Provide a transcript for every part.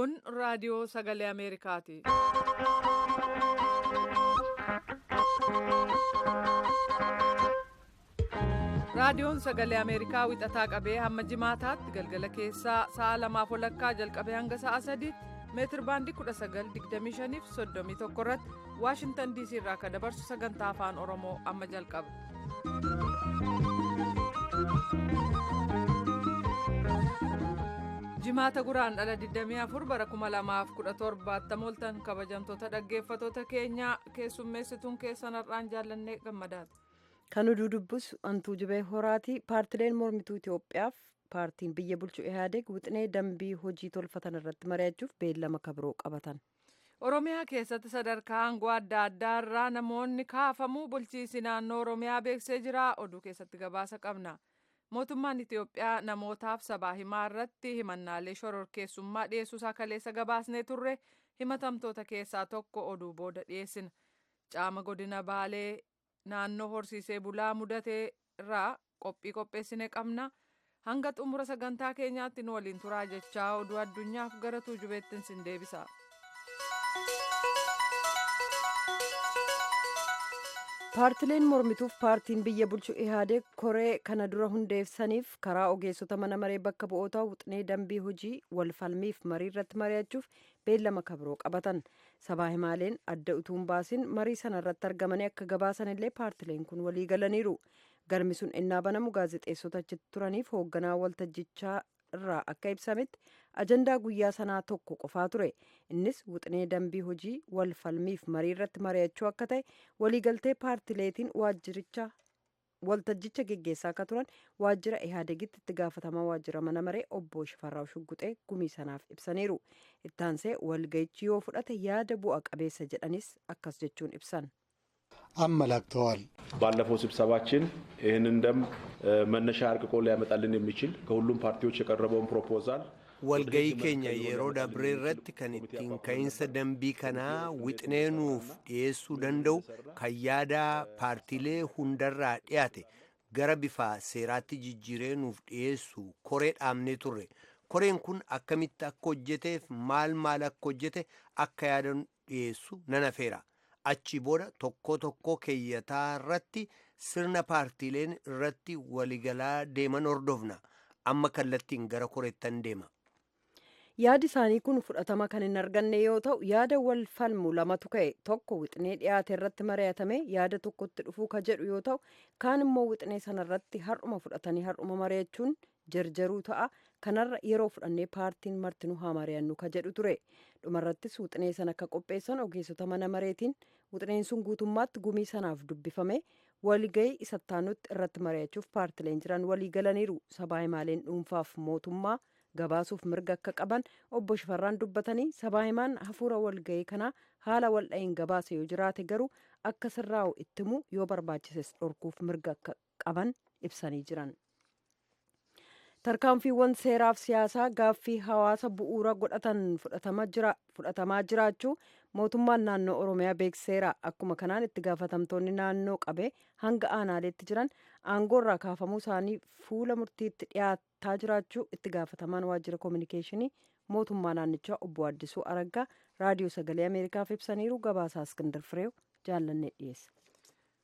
Kun raadiyoo sagalee Ameerikaati. Raadiyoon sagalee Ameerikaa wixataa qabee hamma jimaataatti galgala keessaa sa'a lamaaf walakkaa jalqabee hanga sa'a sadiitti meetir baandii 1925 fi 31 irratti Waashintan DC irraa akka dabarsu sagantaa afaan Oromoo amma jalqaba. Jimaata guraan dhala 24 bara 2017 mooltan kabajamtoota dhaggeeffatoota keenyaa keessummeessituun keessan har'aan jaallannee gammadaati. Kan oduu dubbisu Antuu Jibee Horaati. Paartileen mormituu Itoophiyaaf paartiin biyya bulchu Ihaadeg wixinee dambii hojii tolfatan irratti mari'achuuf beellama kabiroo qabatan. Oromiyaa keessatti sadarkaa aangoo adda addaa irraa namoonni kaafamuu bulchiinsi naannoo Oromiyaa beeksisee jira. Oduu keessatti gabaasa qabna. Mootummaan Itoophiyaa namootaaf sabaa himaa irratti himannaalee shororkeessummaa dhiyeessuusaa kaleessa gabaasnee turre himatamtoota keessaa tokko oduu booda dhiyeessina. Caama godina Baalee naannoo horsiisee bulaa mudatee irraa qophii qopheessine qabna. Hanga xumura sagantaa keenyaatti nu waliin turaa jechaa oduu addunyaaf gara tuujubeettiin sin deebisa. Paartileen mormituuf paartiin biyya bulchu Ihaadeg koree kana dura hundeessaniif karaa ogeessota mana maree bakka bu'ootaa wixinee dambii hojii wal falmiif marii irratti mari'achuuf beellama kabiroo qabatan. Sabaa himaaleen adda utuu hin baasin marii sana irratti argamanii akka gabaasan illee paartileen kun walii galaniiru. Galmi sun ennaa banamu gaazexeessota achitti turaniif hoogganaa waltajjichaa irraa akka ibsametti ajandaa guyyaa sanaa tokko qofaa ture. Innis wixinee dambii hojii wal falmiif marii irratti mari'achuu akka ta'e waliigaltee paartileetiin waajjiricha waltajjicha geggeessaa akka turan waajjira Ihaadegitti itti gaafatamaa waajjira mana maree obbo Shifarraa Shugguxee gumii sanaaf ibsaniiru. Ittaansee walga'ichi yoo fudhate yaada bu'a qabeessa jedhanis akkas jechuun ibsan. አመላክተዋል። ባለፈው ስብሰባችን ይህንን ደንብ መነሻ አርቅቆ ሊያመጣልን የሚችል ከሁሉም ፓርቲዎች የቀረበውን ፕሮፖዛል Walgayii keenya yeroo dabree irratti kan ittiin ka'iinsa dambii kanaa wixinee nuuf dhiyeessuu danda'u kan yaada paartiilee hundarraa dhiyaate gara bifa seeraatti jijjiiree nuuf dhiyeessu koree dhaabnee turre. Koreen kun akkamitti akka hojjeteef maal maal akka hojjete akka yaada dhiyeessu nan afeera. Achi booda tokko tokko keeyyataa irratti sirna paartiileen irratti waliigalaa deeman hordofna. Amma kallattiin gara koreettan deema. Yaadi isaanii kun fudhatama kan hin arganne yoo ta'u yaada wal falmu lamatu ka'e tokko wixinee dhiyaate irratti mari'atame yaada tokkotti dhufuu ka jedhu yoo ta'u kaan immoo wixinee sanarratti har'uma fudhatanii har'uma mari'achuun jarjaruu ta'a kanarra yeroo fudhannee paartiin martinuu haa mari'annu ka jedhu ture dhumarrattis wixinee sana akka qopheessan ogeessota mana mareetiin wixineen sun guutummaatti gumii sanaaf dubbifame walgayii isattaanutti irratti mari'achuuf paartileen jiran walii galaniiru. Sabaa himaaleen dhuunfaaf mootummaa gabaasuuf mirga akka qaban obbo Shifarraan dubbatanii sabaa himaan hafuura walgayii kanaa haala waldha'iin gabaase yoo jiraate garuu akka sirraa'u ittimuu yoo barbaachises dhorkuuf mirga akka qaban ibsanii jiran. Tarkaanfiiwwan seeraaf siyaasaa gaaffii hawaasa bu'uura godhatan fudhatamaa jiraachuu mootummaan naannoo Oromiyaa beeksiseera. Akkuma kanaan itti gaafatamtoonni naannoo qabee hanga aanaaleetti jiran aangoorraa kaafamuu isaanii fuula murtiitti dhiyaataa jiraachuu itti gaafatamaan waajjira koominikeeshinii mootummaa naannichaa obbo Addisuu Araggaa raadiyoo sagalee Ameerikaaf ibsaniiru. Gabaasaa Iskindar Fireew jaallannee dhiyeessa.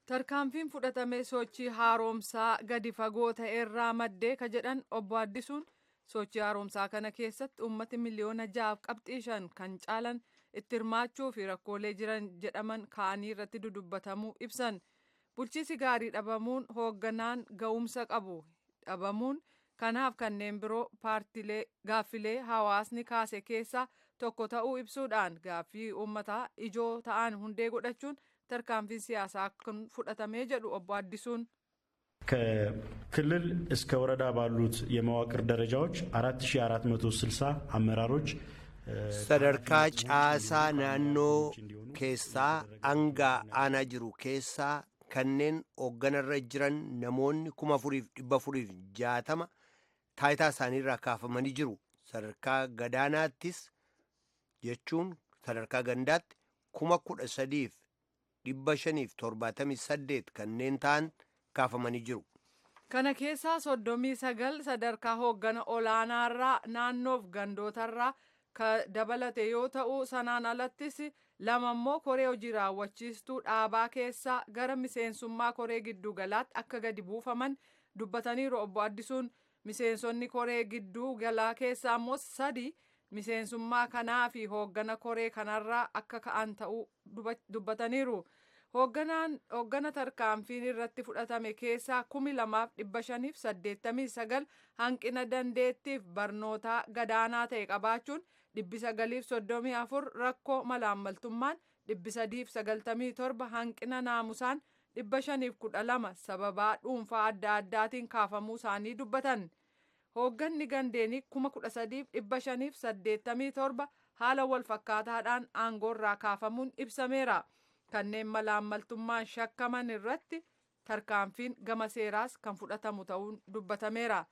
Tarkaanfiin fudhatame sochii haaromsaa gadi fagoo ta'e irraa maddee ka jedhan obbo Addisuun sochii haaromsaa kana keessatti uummati miliyoona 6.5 kan caalan itti hirmaachuu fi rakkoolee jiran jedhaman ka'anii irratti dudubbatamuu ibsan. Bulchiisi gaarii dhabamuun hoogganaan ga'umsa qabu dhabamuun kanaaf kanneen biroo paartilee gaaffilee hawaasni kaase keessaa tokko ta'uu ibsuudhaan gaaffii uummataa ijoo ta'an hundee godhachuun tarkaanfiin siyaasaa kun fudhatamee jedhu obbo Addisuun. ከክልል እስከ ወረዳ ባሉት የመዋቅር ደረጃዎች 4460 አመራሮች Sadarkaa caasaa naannoo keessaa hanga aanaa jiru keessaa kanneen hoogganarra jiran namoonni 4,460 taayitaa isaaniirraa kaafamanii jiru. Sadarkaa gadaanaattis jechuun sadarkaa gandaatti 13,578 kanneen ta'an kaafamanii jiru. Kana keessaa 39 sadarkaa hooggana olaanaarraa naannoof gandootarraa ka dabalate yoo ta'u, sanaan alattis 2 immoo koree hojii raawwachiistuu dhaabaa keessaa gara miseensummaa koree gidduu galaatti akka gadi buufaman dubbataniiru. Obbo Addisuun miseensonni koree gidduu galaa keessaa immoo 3 miseensummaa kanaa fi hooggana koree kanarraa akka ka'an ta'uu dubbataniiru. Hooggana tarkaanfiin irratti fudhatame keessaa 2589 hanqina dandeettiif barnootaa gadaanaa ta'e qabaachuun, 934 rakkoo malaammaltummaan, 397 hanqina naamusaan, 512 sababaa dhuunfaa adda addaatiin kaafamuu isaanii dubbatan. Hoogganni gandeenii 13,587 haala wal fakkaataadhaan aangoorraa kaafamuun ibsameera. Kanneen malaammaltummaan shakkaman irratti tarkaanfiin gama seeraas kan fudhatamu ta'uun dubbatameera.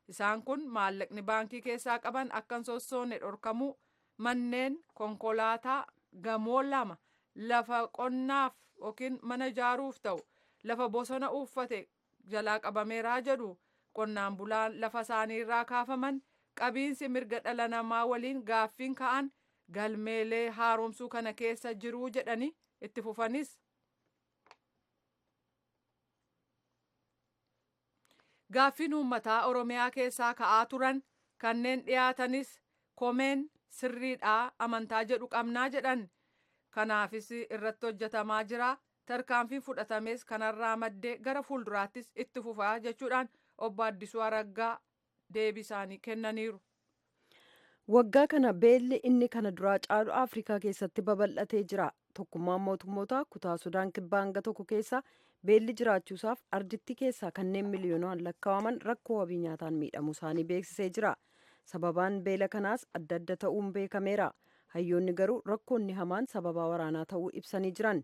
Isaan kun maallaqni baankii keessaa qaban akka hin sossoone dhorkamuu, manneen, konkolaataa, gamoo 2, lafa qonnaaf yookiin mana ijaaruuf ta'u, lafa bosona uffate jalaa qabameeraa jedhu. Qonnaan bulaan lafa isaaniirraa kaafaman qabiinsi mirga dhala namaa waliin gaaffiin ka'an galmeelee haaromsuu kana keessa jiruu jedhanii itti fufanis. Gaaffiin uummataa Oromiyaa keessaa ka'aa turan kanneen dhiyaatanis komeen sirriidhaa amantaa jedhu qabnaa jedhan. Kanaafis irratti hojjetamaa jira. Tarkaanfiin fudhatames kanarraa maddee gara fuulduraattis itti fufaa jechuudhaan obbo Addisuu Araggaa deebii isaanii kennaniiru. Waggaa kana beelli inni kana duraa caalu Afrikaa keessatti babal'atee jira. Tokkummaan mootummoota kutaa Sudaan kibbaa hanga tokko keessa beelli jiraachuusaaf ardittii keessaa kanneen miliyoonaan lakkaa'aman rakkoo wabii nyaataan miidhamuu isaanii beeksisee jira. Sababaan beela kanaas adda adda ta'uun beekameera. Hayyoonni garuu rakkoonni hamaan sababaa waraanaa ta'uu ibsanii jiran.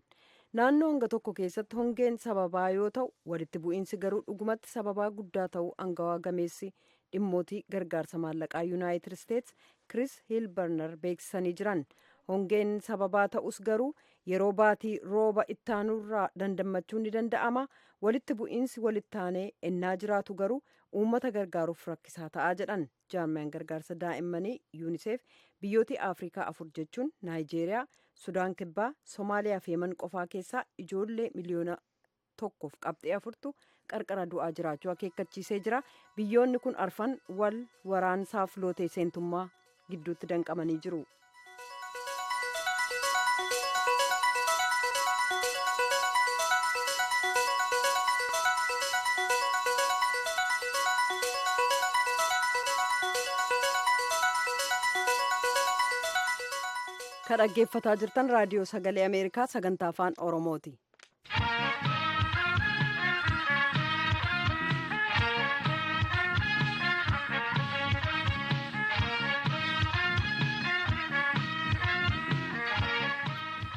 Naannoo hanga tokko keessatti hongeen sababaa yoo ta'u, walitti bu'iinsi garuu dhugumatti sababaa guddaa ta'uu angawaa gameessi dhimmootii gargaarsa maallaqaa Yuunaayitid Isteets Kris Hiilbarner beeksisanii jiran. Hongeen sababaa ta'us garuu yeroo baatii rooba ittaanurraa dandammachuun ni danda'ama. Walitti bu'iinsi walittaanee ennaa jiraatu garuu uummata gargaaruuf rakkisaa ta'aa jedhan. Jaarmiyaan gargaarsa daa'immanii UNICEF biyyoota Afrikaa 4 jechuun Naayijeeriyaa, Sudaan Kibbaa, Somaaliyaa fi Yemen qofaa keessaa ijoollee miliyoona 1.4 qarqara du'aa jiraachuu akeekkachiisee jira. Biyyoonni kun arfan wal waraansaaf lootee seentummaa gidduutti danqamanii jiru. Kan dhaggeeffataa jirtan raadiyoo sagalee Ameerikaa sagantaa afaan Oromooti.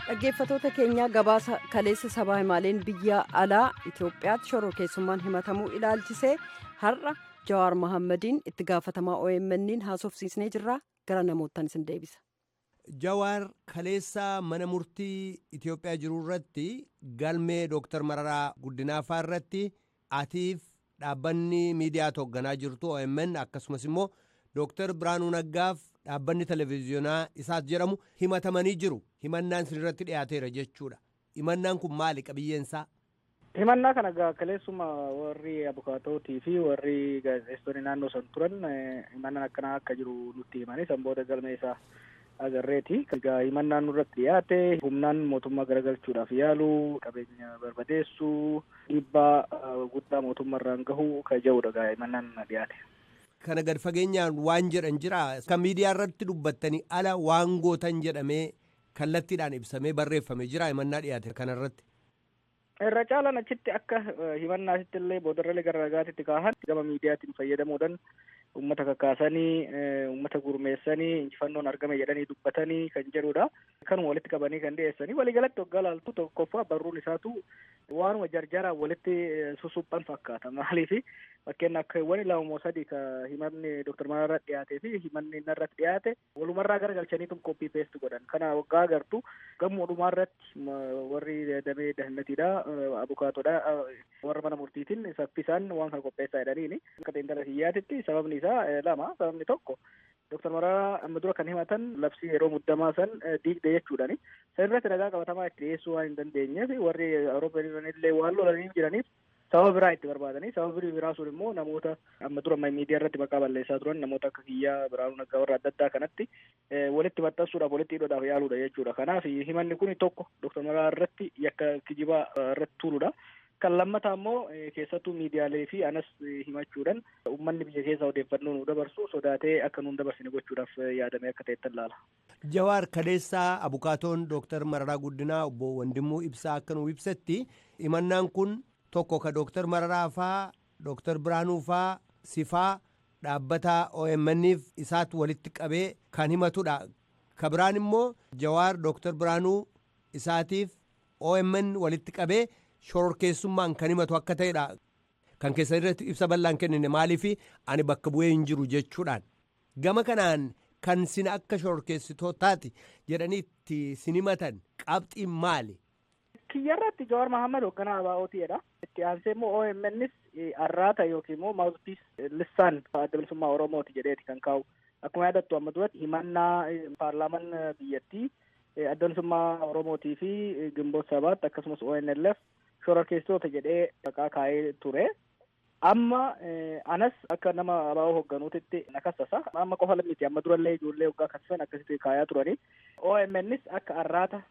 Dhaggeeffatoota keenya, gabaasa kaleessa sabaa himaaleen biyya alaa Itoophiyaatti shororkeessummaan himatamuu ilaalchisee har'a Jawaar Mohammadiin itti gaafatamaa OMN'n haasofsiisnee jirra. Gara namoottan isin deebisa. Jawaar, kaleessa mana murtii Itoophiyaa jiru irratti galmee Dooktar Mararaa Guddinaafaa irratti atiif dhaabbanni miidiyaa hoogganaa jirtu OMN, akkasumas immoo Dooktar Biraanuu Naggaaf dhaabbanni televezyiyoonaa isaas jedhamu himatamanii jiru. Himannaan isin dhiyaateera jechuudha. Himannaan kun maali qabiyyeensaa? Himannaa kana egaa kaleessuma warri abukaatootii fi warri gaazexeessitoonni naannoo san turan himannaan akkanaa akka jiru nutti himanii, san booda galmee isaa agarreeti. Egaa himannaan nurratti dhiyaate humnaan mootummaa garagalchuudhaaf yaalu, qabeenya barbadeessuu, dhiibbaa guddaa mootummaarraan gahu kan jedhudha egaa himannaan dhiyaate. Kana gad fageenyaan waan jedhan jira. Kan miidiyaa irratti dubbattanii ala waan gootan jedhamee kallattiidhaan ibsamee barreeffame jira himannaa dhiyaate kanarratti. Irra caalaan achitti akka himannaasitti illee boodarralee gara ragaatitti kaahan gama miidiyaatiin fayyadamuudhaan uummata kakaasanii, uummata gurmeessanii, injifannoon argame jedhanii dubbatanii kan jedhudha. Kanuma walitti qabanii kan dhiyeessanii waliigalatti waggaa laaltu tokkoffaa barruun isaatu waanuma jarjaraan walitti susuphan fakkaata. Maaliif fakkeen akka wani 2 moo 3 ka himanni Dooktar Mararaa dhiyaatee fi himanni narratti dhiyaate walumarraa garagalchaniitum koppii peest godhan. Kana waggaa agartu gammoodhumaa irratti warri damee dahannatiidha. abukaatodha warra mana murtiitiin saffisaan waan kana qopheessaa jedhaniini. Akka xiinxala kiyyaatitti sababni isaa lama. Sababni tokko Dooktar Mararaa amma dura kan himatan labsii yeroo muddamaa san diigde jechuudhani. San irratti ragaa qabatamaa itti dhiyeessuu waan hin dandeenyeef warri Awurooppaan illee waan lolanii jiraniif sababa biraa itti barbaadanii, sababa biraa sun immoo namoota amma dura miidiyaa irratti maqaa balleessaa turan namoota akka kiyyaa Biraanuu Naggaa warra adda addaa kanatti walitti maxxansuudhaaf walitti hidhuudhaaf yaaluudha jechuudha. Kanaaf himanni kun tokko Dooktar Mararaa irratti yakka kijibaa irratti tuuluudha. Kan lammataa immoo keessattuu miidiyaalee fi anas himachuudhaan uummanni biyya keessa odeeffannoo nu dabarsu sodaatee akka nuun dabarsine gochuudhaaf yaadame akka ta'etti ilaala. Jawaar Kaleessaa abukaatoon Dooktar Mararaa Guddinaa obbo Wandimuu Ibsaa akka nu ibsetti himannaan kun tokko ka Dooktar Mararaa faa Dooktar Biraanuu faa Sifaa dhaabbata OMN'if isaatu walitti qabee kan himatudha. Ka biraan immoo Jawaar Dooktar Biraanuu isaatiif OMN walitti qabee shororkeessummaan kan himatu akka ta'edha. Kan keessa irratti ibsa bal'aan kennine maaliif ani bakka bu'ee hin jiru jechuudhaan. Gama kanaan kan sin akka shororkeessitootaati jedhanii itti sin himatan qabxiin maali? Kiyyarratti Jawaar Mahammad hoogganaa ABO'tiidha. Itti aansee immoo OMNs arraata yookiin immoo maawuzpiis lissaan adda bilisummaa Oromooti jedheeti kan kaa'u. Akkuma yaadattu amma duratti himannaa paarlaamaan biyyattii adda bilisummaa Oromootii fi Gimboota Sabaatti akkasumas ONLF shororkeessitoota jedhee maqaa kaa'ee ture. Amma anas akka nama ABO hoogganuutitti na kassasa. Amma qofa miti, amma durallee ijoollee hoggaa kassisan akkasitti kaayaa turani. OMNs akka arraata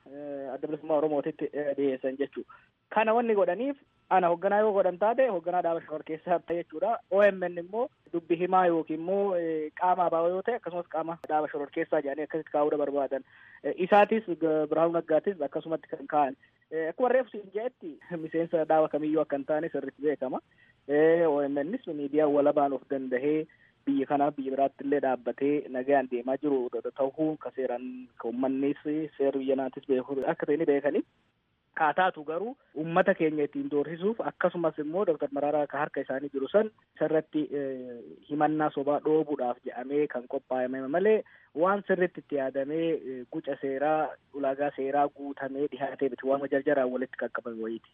adda bilisummaa Oromootitti dhiyeessan jechuudha. Kana wanni godhaniif ana hoogganaa yoo godhan taate hoogganaa dhaaba shororkeessaa jechuudha. OMN immoo dubbi himaa yookiin immoo qaama ABO yoo ta'e akkasumas qaama dhaaba shororkeessaa jedhanii akkasitti kaa'uudha barbaadan. Isaatis Biraanuu Naggaatis akkasumatti kan kaa'an. Akkuma reefu siin jedhetti miseensa dhaaba kamiyyuu akka hin taane sirriitti beekama. OMNs miidiyaa walabaan of dandahee biyya kanaaf biyya biraatti illee dhaabbatee nagaan deemaa jiru ta'uu ka seeraan ka uummannis seerri biyya naatis beeku akka ta'e ni beekani. Haa taatu garuu uummata keenya ittiin doorsisuuf akkasumas immoo Dooktar Mararaa ka harka isaanii jiru san isarratti himannaa sobaa dhoobuudhaaf jedhamee kan qophaa'ame malee waan sirriitti itti yaadamee guca seeraa ulaagaa seeraa guutamee dhihaatee miti, waan jarjaraan walitti qaqqabame wayiiti.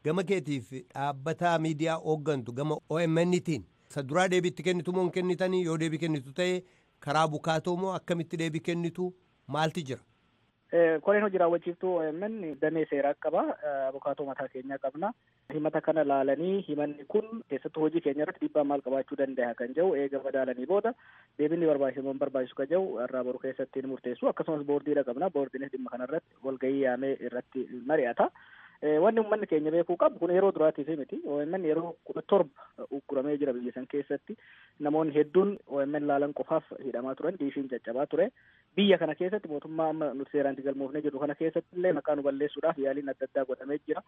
Gama keetiif dhaabbata miidiyaa hooggantu gama OMN'tiin isa duraa deebiitti kennitu moo hin kennitanii? Yoo deebii kennitu ta'e karaa bukaatoo moo akkamitti deebii kennitu maalti jira? Koreen hojii raawwachiiftuu OMN damee seeraa qaba. Abukaatoo mataa keenyaa qabna. Himata kana laalanii himanni kun keessattuu hojii keenya irratti dhiibbaa maal qabaachuu danda'a kan jedhu eega madaalanii booda deebiin barbaachisu moo hin barbaachisu kan jedhu irraa boru keessatti ni murteessu. Akkasumas boordiidha qabna. Boordiinis dhimma kanarratti walgahii yaamee irratti mari'ata. Wanni uummanni keenya beekuu qabu kun yeroo duraatiif miti. OMN yeroo 17 ugguramee jira biyya san keessatti. Namoonni hedduun OMN laalan qofaaf hidhamaa turan, diishiin caccabaa ture. Biyya kana keessatti mootummaa amma nuti seeraan itti galmoofnee jirru kana keessatti illee maqaa nu balleessuudhaaf yaaliin adda addaa godhamee jira.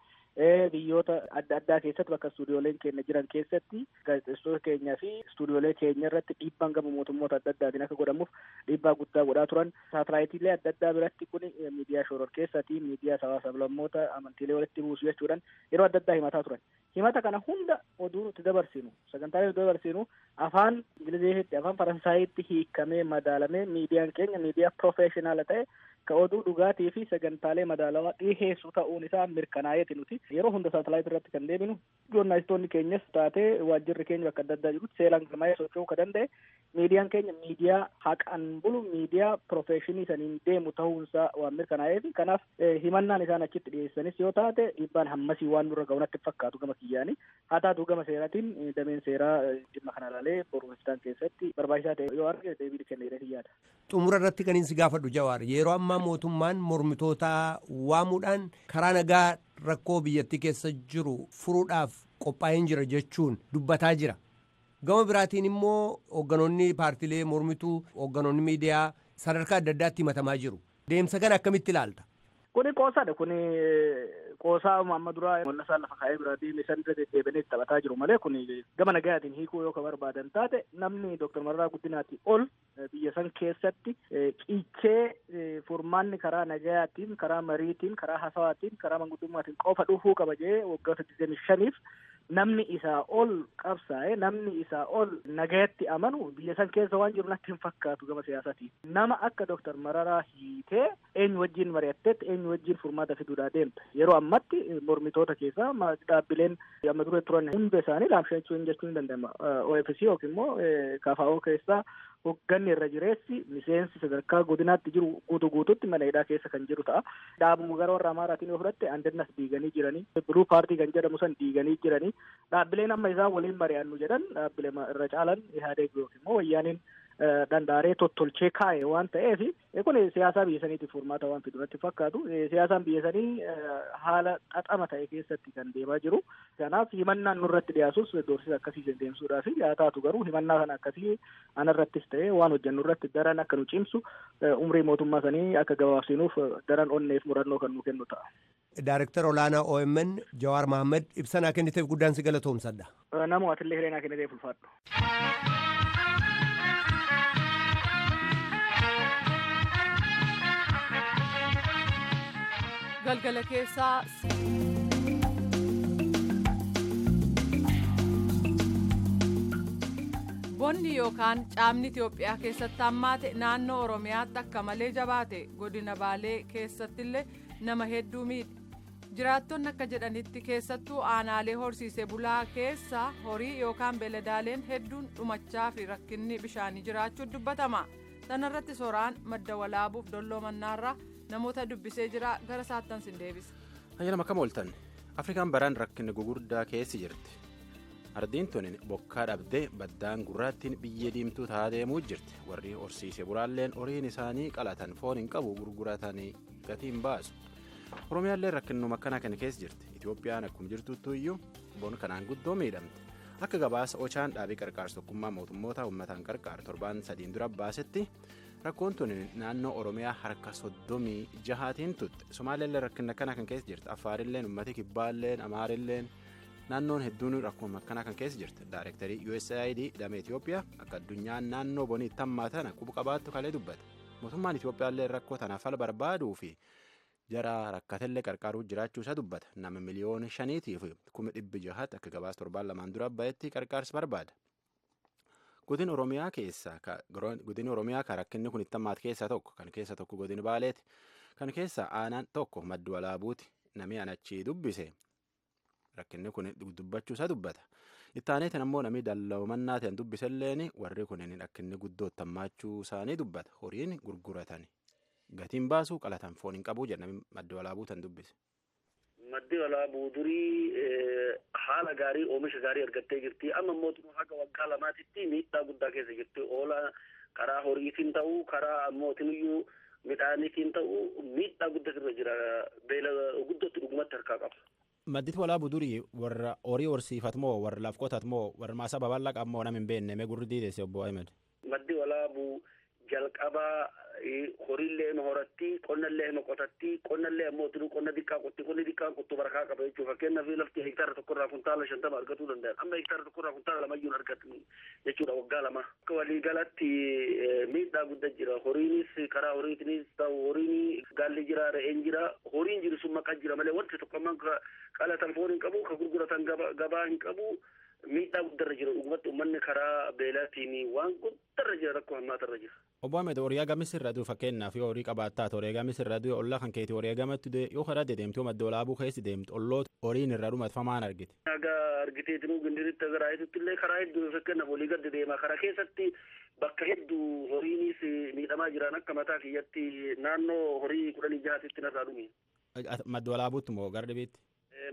Biyyoota adda addaa keessatti bakka istuudiyooleen keenya jiran keessatti gaazexeessitoota keenyaa fi istuudiyoolee keenya irratti dhiibbaan gama mootummoota adda addaatiin akka godhamuuf dhiibbaa guddaa godhaa turan. Saatalaayitiilee adda addaa biratti kun miidiyaa shororkeessaatii, miidiyaa sabaa sablammoota amantiilee walitti buusu jechuudhaan yeroo adda addaa himataa turan. Himata kana hunda oduu nuti dabarsinu, sagantaalee nuti dabarsinu afaan Ingiliziitti, afaan Faransaayitti hiikamee madaalamee miidiyaan keenya miidiyaa piroofeeshinaala ta'e ka oduu dhugaatii fi sagantaalee madaalawaa dhiheessu ta'uun isaa mirkanaa'eeti nuti yeroo hunda saatalaayit irratti kan deebinu. Joornaalistoonni keenyas taatee waajjirri keenya bakka adda addaa jirutti seeraan galmaa'ee socho'uu ka danda'e miidiyaan keenya miidiyaa haqaan bulu, miidiyaa piroofeeshinii saniin deemu ta'uunsaa waan mirkanaa'eefi kanaaf himannaan isaan achitti dhiyeessanis yoo taate dhiibbaan hammasii waan nurra ga'u natti fakkaatu gama kiyyaani. Haa taatu gama seeraatiin dameen seeraa dhimma kana ilaalee boru keessatti barbaachisaa ta'e yoo arge deebii kenna jedhee yaada. Xumura irratti kan inni si gaafadhu Jawaar, yeroo ammaa mootummaan mormitoota waamuudhaan karaa nagaa rakkoo biyyattii keessa jiru furuudhaaf qophaa'een jira jechuun dubbataa jira. Gama biraatiin immoo hoogganoonni paartiilee mormituu, hoogganoonni miidiyaa sadarkaa adda addaatti himatamaa jiru. Deemsa kana akkamitti ilaalta? Kuni qoosaadha. Kuni qoosaa amma duraa mul'asaa lafa kaa'ee biraa deeme san irra deddeebianii taphataa jiru malee kuni gama nagayaatiin hiikuu yoo ka barbaadan taate namni Dooktar Mararaa Guddinaatii ol biyya san keessatti cichee furmaanni karaa nagayaatiin, karaa mariitiin, karaa hasawaatiin, karaa manguddummaatiin qofa dhufuu qaba jedhee waggoota 25f Namni isaa ol qabsaa'e, namni isaa ol nagayatti amanu biyya san keessa waan jiru natti hin fakkaatu gama siyaasaatiin. Nama akka Dooktar Mararaa hiitee eenyu wajjin mari'atteetti eenyu wajjin furmaata fiduudhaa deemta. Yeroo ammatti mormitoota keessaa dhaabbileen amma dura turan hunda isaanii laamshachuu jechuun ni danda'ama. OFC yookiin immoo KFO keessaa hogganni irra jireessi miseensi sadarkaa godinaatti jiru guutuu guutuutti mana hidhaa keessa kan jiru ta'a. Dhaabuma gara warra Amaaraatiin yoo fudhatte Andannas diiganii jiranii, Biluu Paartii kan jedhamu san diiganii jiranii, dhaabbileen amma isaan waliin mari'annu jedhan dhaabbilee irra caalan Ihaadeeg yookiin immoo wayyaaniin danda'aree tottolchee kaa'e waan ta'eef kun siyaasaa biyya saniitiif furmaata waan fidu natti fakkaatu. Siyaasaan biyya sanii haala xaxama ta'e keessatti kan deemaa jiru. Kanaaf himannaan nurratti dhiyaasus doorsisa akkasii deemsuudhaaf haa taatu garuu himannaa kana akkasii anarrattis ta'e waan hojjennu irratti daran akka nu cimsu umrii mootummaa sanii akka gabaabsinuuf daran onneef murannoo kan nu kennu ta'a. Daarektara olaanaa OMN Jawaar Mohaammed ibsanaa kenniteef guddaan si galatoomsadha. Nama atillee hireenaa kenniteef ulfaadhu. Galgala keessaa bonni yookaan caamni Itoophiyaa keessatti hammaate naannoo Oromiyaatti akka malee jabaate godina Baalee keessattillee nama hedduu miidhe. Jiraattonni akka jedhanitti keessattuu aanaalee horsiisee bulaa keessa horii yookaan beeladaaleen hedduun dhumachaa fi rakkinni bishaanii jiraachuun dubbatama. Sanarratti soraan madda walaabuuf dolloomannaarraa namoota dubbisee jira gara saattan sin deebisa. Ayyaanama akkam ooltan Afrikaan baraan rakkinni gugurdaa keessi jirti. Ardiin tun bokkaa dhabdee baddaan gurraattiin biyyee diimtuu taatee deemuu jirti. Warri horsiisee bulaalleen horiin isaanii qalatan foon hin qabu gurguratanii gatii hin baasu. Oromiyaalleen rakkinnuma akkanaa kana keessa jirti. Itoophiyaan akkuma jirtuttu iyyuu bon kanaan guddoo miidhamte. Akka gabaasa Ochaan dhaabii qarqaarsa tokkummaa mootummoota uummataan qarqaaru torbaan sadiin dura baasetti rakkoon tun naannoo Oromiyaa harka 36tiin tutte. Somaaliyaallee rakkinna akkanaa kan keessa jirti. Affaarilleen, uummati Kibbaalleen, Amaarilleen naannoon hedduun rakkoon akkanaa kan keessa jirti. Daayirektarii USAID damee Itoophiyaa akka addunyaan naannoo bonii tammaa tana quba qabaattu kalee dubbate. Mootummaan Itoophiyaallee rakkoo tanaaf fala barbaaduu fi jara rakkatellee qarqaaruu jiraachuu isaa dubbata. Nama 5,600,000 akka gabaasa torbaan lamaan dura ba'etti qarqaarsa barbaada. Godin Oromiyaa keessaa kan rakkinni kun itti hammaate keessaa tokko kan keessa tokko godin Baaleeti. Kan keessa aanaan tokko maddu walaabuuti. Namni anachii dubbise rakkinni kun dubbachuu isaa dubbata. Itti aaneetiin ammoo namni dallawmannaa ta'an dubbiselleen warri kun rakkinni guddoo itti hammaachuu isaanii dubbata. Horiin gurguratan. Gatiin baasuu qalatan foon hin qabu jedha namni madda walaabuu tan dubbise. Maddi walaabuu durii haala gaarii oomisha gaarii argattee jirti. Amma immoo haga waggaa lamaatitti miidhaa guddaa keessa jirti. Oola karaa horiitiin ta'uu karaa ammootinuyyuu midhaaniitiin ta'uu miidhaa guddaa irra jira. Beela guddootti dhugumatti harkaa qaba. Madditi walaabuu durii warra horii horsiifatu moo warra laf qotatu moo warra maasaa babal'aa qabu moo nama hin beekne mee gurri diidesse obbo Ahmed. Maddi walaabuu jalqabaa horiillee hima horatti qonnallee hima qotatti qonnallee ammoo tinuu qonna diqqaa qotti qonni diqqaan qottu barakaa qaba jechuudha. Fakkeenyaaf lafti hektaara tokkorraa kuntaala 50 argatuu danda'an amma hektaara tokkorraa kuntaala lamayyuu hin argatu jechuudha waggaa lama. Akka waliigalatti miidhaa guddaa jira. Horiinis karaa horiitinis ta'u horiin gaalli jira re'een jira horiin jiru sun maqaa jira malee wanti tokko ammaan qalatan foon hin qabu ka gurguratan gabaa hin qabu. Miidhaa guddarra jira dhugumatti uummanni karaa beelaatiin waan guddarra jira rakkoo hammaatarra jira. Obbo Ahmed horii hagamis irra du'u fakkeenyaaf yoo horii qabaattaa horii hagamis irra du'e ollaa kan keeti horii hagamatti du'e yoo karaa dedeemtu madda walaabuu keessi deemtu olloota horiin irra dhumatfamaan argite. Haga argiteetinuu gindiritti haga raayitutti illee karaa hedduu fakkeenyaaf olii gadi deema karaa keessatti bakka hedduu horiinis miidhamaa jiran akka mataa kiyyatti naannoo horii 16tti narraa dhume. Madda walaabuutti moo gara dhibiitti?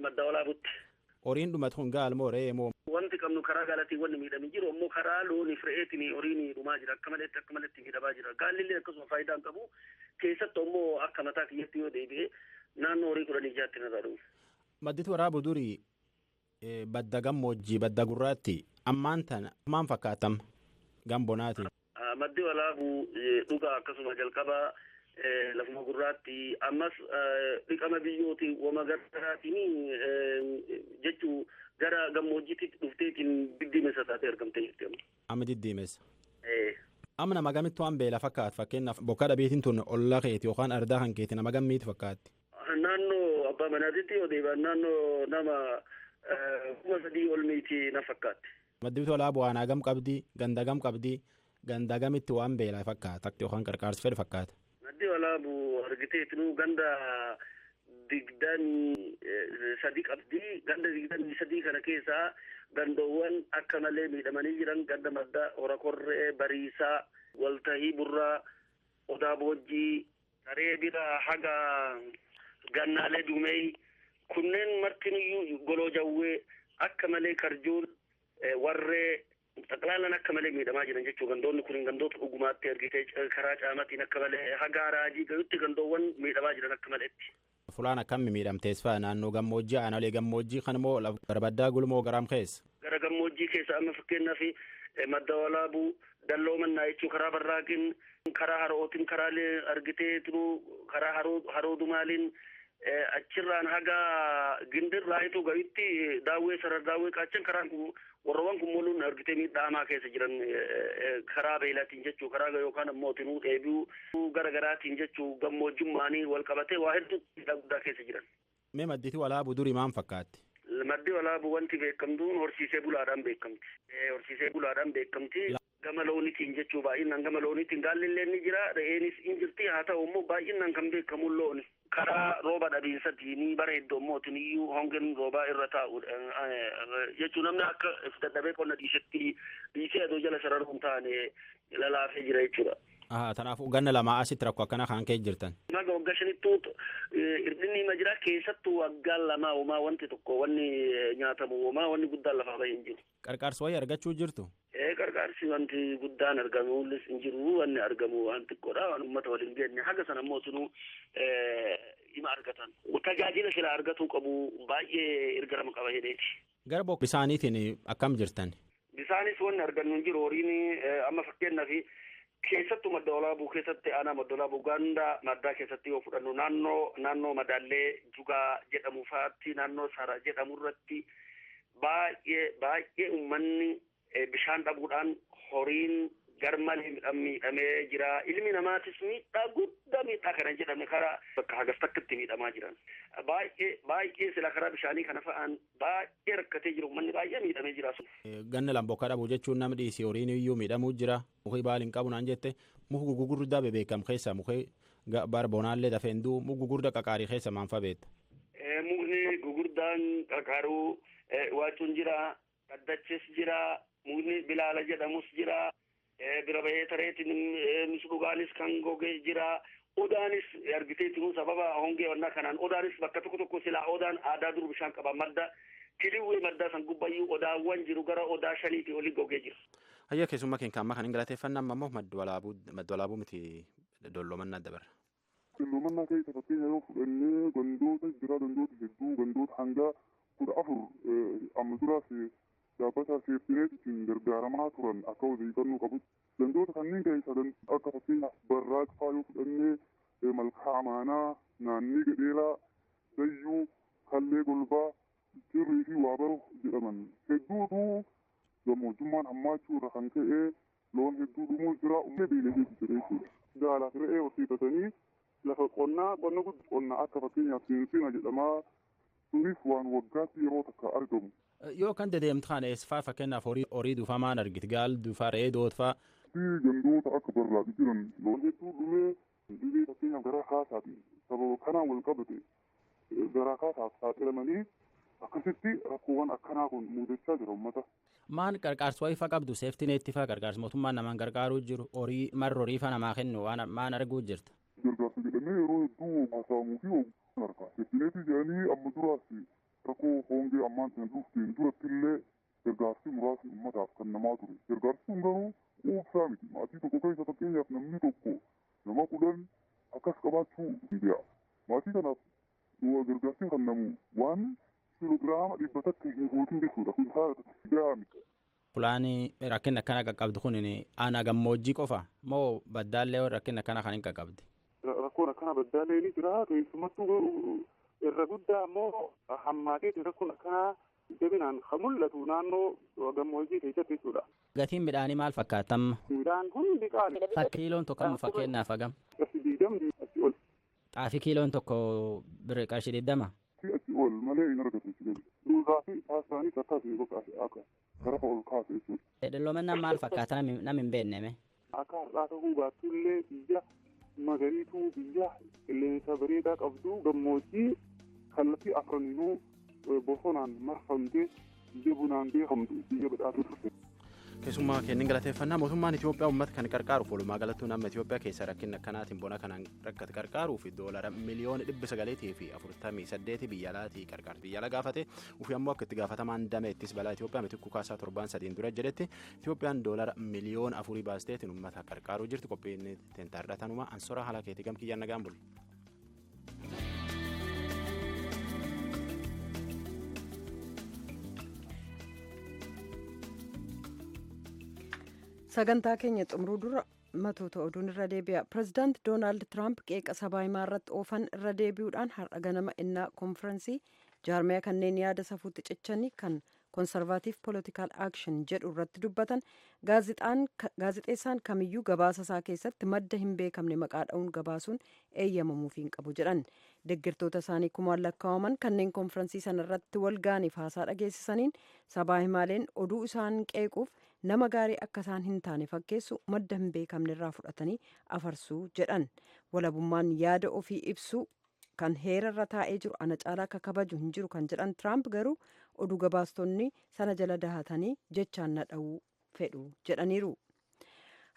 Madda walaabuutti. Horiin dhumatu kun gaal moo re'ee moo? Wanti qabnu karaa gaalatiin wanni miidhamee jiru ammoo karaa looniif re'eetiin horiin dhumaa jira. Akka maletti akka maletti miidhamaa jira. Gaallillee akkasuma faayidaa hin qabu. Keessattuu ammoo akka mataa kiyyatti yoo deebi'e naannoo horii 16tti narraa dhume. Madditi waraabu durii badda gammoojjii badda gurraatti ammaan tana maal fakkaatam gambonaati. Maddi walaabuu dhugaa akkasuma jalqabaa lafuma gurraatti ammas dhiqama biyyootiin wama garaatiin jechuu gara gammoojjiitti dhufteetiin diddiimessa taatee argamtee jirti amma. Amma diddiimessa. Amma nama gamittu waan beela fakkaatu fakkeenyaaf bokkaa dhabeetiin tun ollaa keeti yookaan ardaa kan keeti nama gammiitu fakkaatti. Naannoo abbaa manaatitti yoo deebi'an naannoo nama 3,000 ol miti na fakkaatti. Maddi Walaabuu aanaa gam qabdii ganda gam qabdii ganda gamitti waan beelaa fakkaata yookaan qarqaarsi fedhu fakkaata. Maddi Walaabuu argiteetinuu ganda 23 qabdi. Ganda 23 kana keessaa gandoowwan akka malee miidhamanii jiran ganda Madda Horakorree, Bariisaa, Waltahii Burraa, Odaa Boojjii, Saree Bira haga Gannaalee Duumee kunneen martinuyyuu Goloo Jawwee akka malee Karjuun warree xaqlaalaan akka malee miidhamaa jiran jechuu. Gandoonni kun gandoota dhugumaatti argitee karaa caamatiin akka malee haga raajii gayutti gandoowwan miidhamaa jiran akka maleetti. Fulaan akkam miidhamtees fa'a naannoo gammoojjii aanolee gammoojjii kan immoo barbaddaa gulmoo garaam keessa. Gara gammoojjii keessa amma fakkeenyaaf Madda Walaabuu Dalloo Mannaa jechuu karaa Barraaqiin karaa Harootiin karaalee argitee turuu karaa Haroo Dumaaliin achirraan haga Gindirraayituu gayutti daawwee sarar daawwee qaachan karaan kun warroowwan kun moluun argitee miidhaa hamaa keessa jiran karaa beelaatiin jechuu karaa yookaan ammoo tinuu dheebi'uu gara garaatiin jechuu gammoojjummaanii wal qabatee waa hedduu miidhaa guddaa keessa jiran. Mee Maddiitii Walaabuu durii maal fakkaatti? Maddi Walaabuu wanti beekamtuun horsiisee bulaadhaan beekamti. Horsiisee bulaadhaan beekamti. Gama loonitiin jechuu baay'inaan gama loonitiin gaalli ni jira re'eenis in jirti haa ta'u immoo baay'inaan kan beekamu looni. Karaa rooba dhabiinsatiin bara hedduu ammootiin iyyuu hongeen roobaa irra taa'u jechuu namni akka dadhabee qonna dhiisetti dhiisee adoo jala sararuun taane lalaafee jira jechuudha. Kanaafuu ganna lamaa asitti rakkoo akkana kan ka'e jirtan. Naga waggaa shanittuu hir'inni hima jira keessattuu waggaa lamaa homaa wanti tokko wanni nyaatamu homaa wanni guddaan lafaa bahee hin jiru. Qarqaarsi wayii argachuu jirtu? Qarqaarsi wanti guddaan argamu hin jiru wanni argamu waan xiqqoodha waan uummata waliin geenye haga sana immoo sunuu hima argatan. Tajaajila sila argatuu qabu baay'ee ergarama qaba jedheeti. Gara bokka bisaaniitiin akkam jirtan? Bisaanis wanni argannu hin jiru horiin amma fakkeenyaaf keessattuu Madda Walaabuu keessatti aanaa Madda Walaabuu ganda maddaa keessatti yoo fudhannu naannoo madaallee Jugaa jedhamu fa'aatti naannoo Sara jedhamu irratti baay'ee baay'ee uummanni bishaan dhabuudhaan horiin garmalee miidhamee jira. Ilmi namaatis miidhaa guddaa miidhaa kana jedhame karaa bakka hagas takkatti miidhamaa jiran. Baay'ee baay'ee sila karaa bishaanii kana fa'aan baay'ee rakkatee jiru uummanni baay'ee miidhamee jira. Ganna lambokka dhabuu jechuun nama dhiisii horiin iyyuu miidhamuu jira. Mukii baal hin qabu naan jette muka gugurdaa bebeekam keessa mukii barbonaallee dafee hin du'u muka gugurdaa qaqaarii keessa maal fa'a beekta? Mukni gugurdaan qaqaaruu waacuun jira, qaddachis jira, mukni bilaala jedhamus jira. Bira bahee tareetiin misdhugaanis kan goge jira. Odaanis argiteetinuu sababa hongee wannaa kanaan odaanis bakka tokko tokko silaa odaan aadaa dur bishaan qaba madda kiliwwee maddaa san gubbayyuu odaawwan jiru gara odaa 5 olii gogee jira. Hayya keessummaa keenya amma kan hin galateeffanna amma immoo Madda Walaabuu miti Doollomannaa dabarra. Doollomannaa keessa fakkeenya yoo fudhannee gandoota jira gandoota hedduu gandoota hanga 14 amma duraas dhaabbata seeftineetiin gargaaramaa turan akka odeeffannoo qabutti gandoota kanneen keessa akka fakkeenyaaf Barraaq fa'aa yoo fudhannee Malkaa Amaanaa, Naannii Gadheelaa, Dayyuu, Kallee Golbaa, Cirrii fi Waabaro jedhaman hedduutu gammoojjummaan hammaachuu irra kan ka'e loon hedduu dhumuu jira uummanni beelajee jira jechuudha. Gaalaaf re'ee horsiifatanii lafa qonnaa qonna guddaa qonna akka fakkeenyaaf seensina jedhamaa sunis waan waggaatti yeroo takka argamu. Yoo kan dedeemtu kana eessifaa fakkeenyaaf horii duufaa maal argite gaal duufaa re'ee dootfaa. Gandoota akka Barraaqi jiran loon hedduu dhumee dhibee fakkeenyaaf garaa kaasaatiin sababa kanaan wal qabate garaa kaasaaf saaxilamanii akkasitti rakkoowwan akkanaa kun mudachaa jira uummata. Maan qarqaarsa wayii faa qabdu seeftineetti faa qarqaarsa mootummaan namaan gargaaruu jiru horii marra horii faa namaa kennu waan maan arguu jirta. Gargaarsa jedhamee yeroo hedduu haasa'amuu fi harkaa seeftineetii jedhanii amma duraas rakkoo hongee ammaan sana dhufteen duratti illee gargaarsi muraasni uummataaf kan namaa ture. Gargaarsi sun garuu quubsaa miti. Maatii tokko keessa fakkeenyaaf namni tokko nama 10 akkas qabaachuu danda'a. Maatii kanaaf gargaarsi kan namu waan kiiloogiraama 100 hin guutin jechuudha. Kun gahaa miti. Fulaan rakkinni akkana qaqqabdu kun aanaa gammoojjii qofa moo baddaallee rakkinni akkana kan hin qaqqabdi? Rakkoon akkana baddaallee ni jira. Keessumattuu irra guddaa immoo hammaateetiin rakkoon akkanaa jabinaan kan mul'atu naannoo gammoojjii keessatti jechuudha. Gatiin midhaanii maal fakkaata amma? Midhaan hundi qaali. Kiiloon tokko amma fakkeenyaaf hagam? Qarshii 20 asii ol. Xaafii kiiloon tokko birrii qarshii 20? Asii ol malee hin argatu jechuudha. Ruuzaa fi paastaanis akkasii bakka akka garafa ol kaase jechuudha. Dulloomannaan maal fakkaata nam hin beekne? Akka har'aa ta'uu baattullee biyya magariituu biyya qilleensa bareedaa qabdu gammoojjii kallattii afraniinuu bosonaan marfamtee biyya bunaan beekamtu biyya badhaatuu turte. Keessumaa kennin galateeffannaa mootummaan Itoophiyaa uummata kan qarqaaruuf walumaa galattuu nama Itoophiyaa keessa rakkinni akkanaatiin bona kanaan rakkate qarqaaruuf doolara miliyoona 948 biyya alaatii qarqaarti biyya ala gaafate ofii ammoo akka itti gaafatamaan damee ittis balaa Itoophiyaa Mitikkuu Kaasaa torbaan sadiin dura jedhetti Itoophiyaan doolara miliyoona 4 baasteetiin uummata qarqaaruu jirti qophiin tentaarra tanuma ansora haala keetii gamkiyyaan nagaan bulle. Sagantaa keenya xumuruu dura matoota oduun irra deebi'a. Pireezidaant Doonaald Tiraamp qeeqa sabaa himaa irratti oofan irra deebi'uudhaan har'a ganama innaa konfiraansii jaarmiyaa kanneen yaada safuutti cichanii kan konservaatiif poolitikaal aakshin jedhu irratti dubbatan gaazixeessaan kamiyyuu gabaasa isaa keessatti madda hin beekamne maqaa dha'uun gabaasuun eeyyamamuuf hin qabu jedhan. Deeggartoota isaanii kumaan lakkaa'aman kanneen konfiraansii sana irratti wal ga'aniif haasaa dhageessisaniin sabaa himaaleen oduu isaan qeequuf nama gaarii akka isaan hin taane fakkeessu madda hin beekamne irraa fudhatanii afarsuu jedhan. Walabummaan yaada ofii ibsuu kan heerarra taa'ee jiru ana caalaa akka kabaju hin jiru kan jedhan Tiraamp garuu oduu gabaastonni sana jala dahatanii jechaan na dha'uu fedhu jedhaniiru.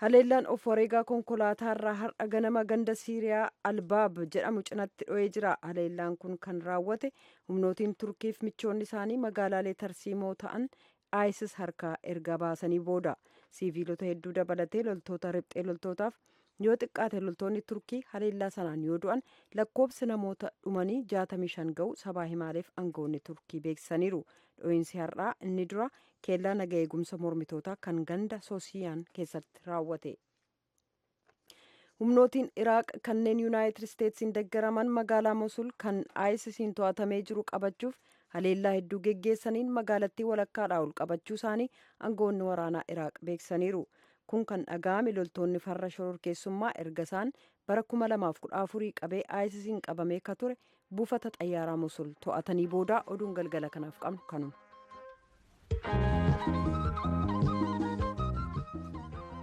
Haleellaan of wareegaa konkolaataarraa har'a ganama ganda Siiriyaa Albaab jedhamu cinatti dho'ee jira. Haleellaan kun kan raawwate humnootiin Turkiif michoonni isaanii magaalaalee tarsiimoo ta'an ISIS harkaa erga baasanii booda siviilota hedduu dabalatee loltoota riphxee loltootaaf yoo xiqqaate loltoonni Turkii haleellaa sanaan yoo du'an lakkoobsi namoota dhumanii 65 ga'u sabaa himaaleef aangawoonni Turkii beeksisaniiru. Dho'iinsi har'aa inni dura keellaa naga eegumsa mormitootaa kan ganda Soosiyaan keessatti raawwate. Humnootiin Iraaq kanneen Yuunaayitid Isteetsiin deeggaraman magaalaa Mosul kan ISISiin to'atamee jiru qabachuuf haleellaa hedduu geggeessaniin magaalattii walakkaadhaa ol qabachuu isaanii aangawoonni waraanaa Iraaq beeksisaniiru. Kun kan dhaga'ame loltoonni farra shororkeessummaa erga isaan bara 2014 qabee ISISiin qabamee ka ture buufata xayyaaraa Mosul to'atanii booda oduun galgala kanaaf qabnu kanuma.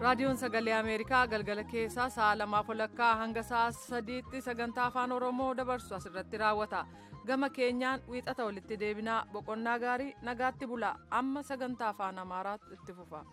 Raadiyoon Sagalee Ameerikaa galgala keessaa sa'a 2:30 hanga sa'a 3tti sagantaa afaan Oromoo dabarsu asirratti raawwata. Gama keenyaan wiixata walitti deebinaa boqonnaa gaarii nagaatti bulaa amma sagantaa afaan Amaaraatu itti fufa.